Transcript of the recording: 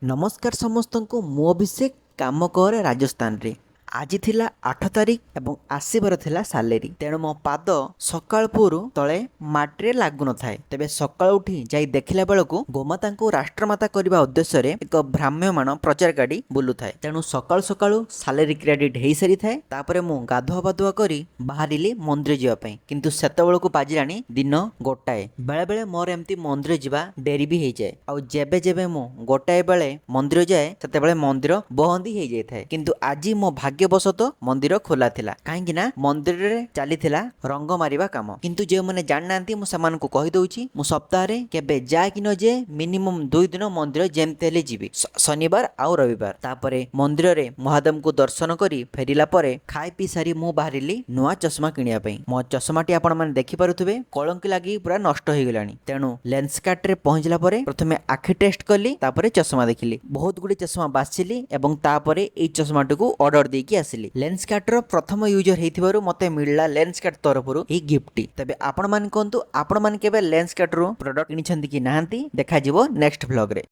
ନମସ୍କାର ସମସ୍ତଙ୍କୁ, ମୁଁ ଅଭିଷେକ, କାମ କରେ ରାଜସ୍ଥାନରେ। ଆଜି ଥିଲା 8 ତାରିଖ ଏବଂ ଆସିବାର ଥିଲା ସାଲେରୀ। ତେଣୁ ମୋ ପାଦ ସକାଳ ପହରୁ ତଳେ ମାଟିରେ ଲାଗୁନଥାଏ। ତେବେ ସକାଳୁ ଉଠି ଯାଇ ଦେଖିଲା ବେଳକୁ ଗୋମାତାଙ୍କୁ ରାଷ୍ଟ୍ରମାତା କରିବା ଉଦ୍ଦେଶ୍ୟରେ ଏକ ଭ୍ରାମ୍ୟମାଣ ପ୍ରଚାର ଗାଡ଼ି ବୁଲୁଥାଏ। ତେଣୁ ସକାଳୁ ସକାଳୁ ସାଲେରୀ କ୍ରେଡିଟ୍ ହେଇସାରିଥାଏ। ତାପରେ ମୁଁ ଗାଧୁଆ ପାଧୁଆ କରି ବାହାରିଲି ମନ୍ଦିର ଯିବା ପାଇଁ। କିନ୍ତୁ ସେତେବେଳକୁ ବାଜିଲାଣି ଦିନ 1। ବେଳେବେଳେ ମୋର ଏମିତି ମନ୍ଦିର ଯିବା ଡେରି ବି ହେଇଯାଏ। ଆଉ ଯେବେ ଯେବେ ମୁଁ 1 ବେଳେ ମନ୍ଦିର ଯାଏ, ସେତେବେଳେ ମନ୍ଦିର ବନ୍ଦ ହିଁ ହେଇଯାଇଥାଏ। କିନ୍ତୁ ଆଜି ମୋ ଭାଗ୍ୟବଶତଃ ମନ୍ଦିର ଖୋଲା ଥିଲା, କାହିଁକି ନା ମନ୍ଦିରରେ ଚାଲିଥିଲା ରଙ୍ଗ ମାରିବା କାମ। କିନ୍ତୁ ଯେଉଁମାନେ ଜାଣିନାହାନ୍ତି, ମୁଁ ସେମାନଙ୍କୁ କହିଦଉଛି, ମୁଁ ସପ୍ତାହରେ କେବେ ଯାଏ କି ନ ଯାଏ, ମିନିମମ୍ 2 ଦିନ ମନ୍ଦିର ଯେମିତି ହେଲେ ଯିବି, ଶନିବାର ଆଉ ରବିବାର। ତାପରେ ମନ୍ଦିରରେ ମହାଦେବଙ୍କୁ ଦର୍ଶନ କରି ଫେରିଲା ପରେ ଖାଇ ପିଇ ସାରି ମୁଁ ବାହାରିଲି ନୂଆ ଚଷମା କିଣିବା ପାଇଁ। ମୋ ଚଷମାଟି ଆପଣମାନେ ଦେଖିପାରୁଥିବେ, କଳଙ୍କି ଲାଗି ପୁରା ନଷ୍ଟ ହେଇଗଲାଣି। ତେଣୁ ଲେନ୍ସ କାର୍ଟରେ ପହଞ୍ଚିଲା ପରେ ପ୍ରଥମେ ଆଖି ଟେଷ୍ଟ କଲି, ତାପରେ ଚଷମା ଦେଖିଲି। ବହୁତ ଗୁଡ଼ିଏ ଚଷମା ବାଛିଲି ଏବଂ ତାପରେ ଏଇ ଚଷମାଟିକୁ ଅର୍ଡର ଦେଇକି ଆସିଲି। ଲେନ୍ସ କାର୍ଟର ପ୍ରଥମ ୟୁଜର ହେଇଥିବାରୁ ମୋତେ ମିଳିଲା ଲେନ୍ସ କାର୍ଟ ତରଫରୁ ଏହି ଗିଫ୍ଟଟି। ତେବେ ଆପଣମାନେ କୁହନ୍ତୁ, ଆପଣମାନେ କେବେ ଲେନ୍ସ କାର୍ଟରୁ ପ୍ରଡକ୍ଟ କିଣିଛନ୍ତି କି ନାହାନ୍ତି? ଦେଖାଯିବ ନେକ୍ସଟ ଭ୍ଲଗରେ।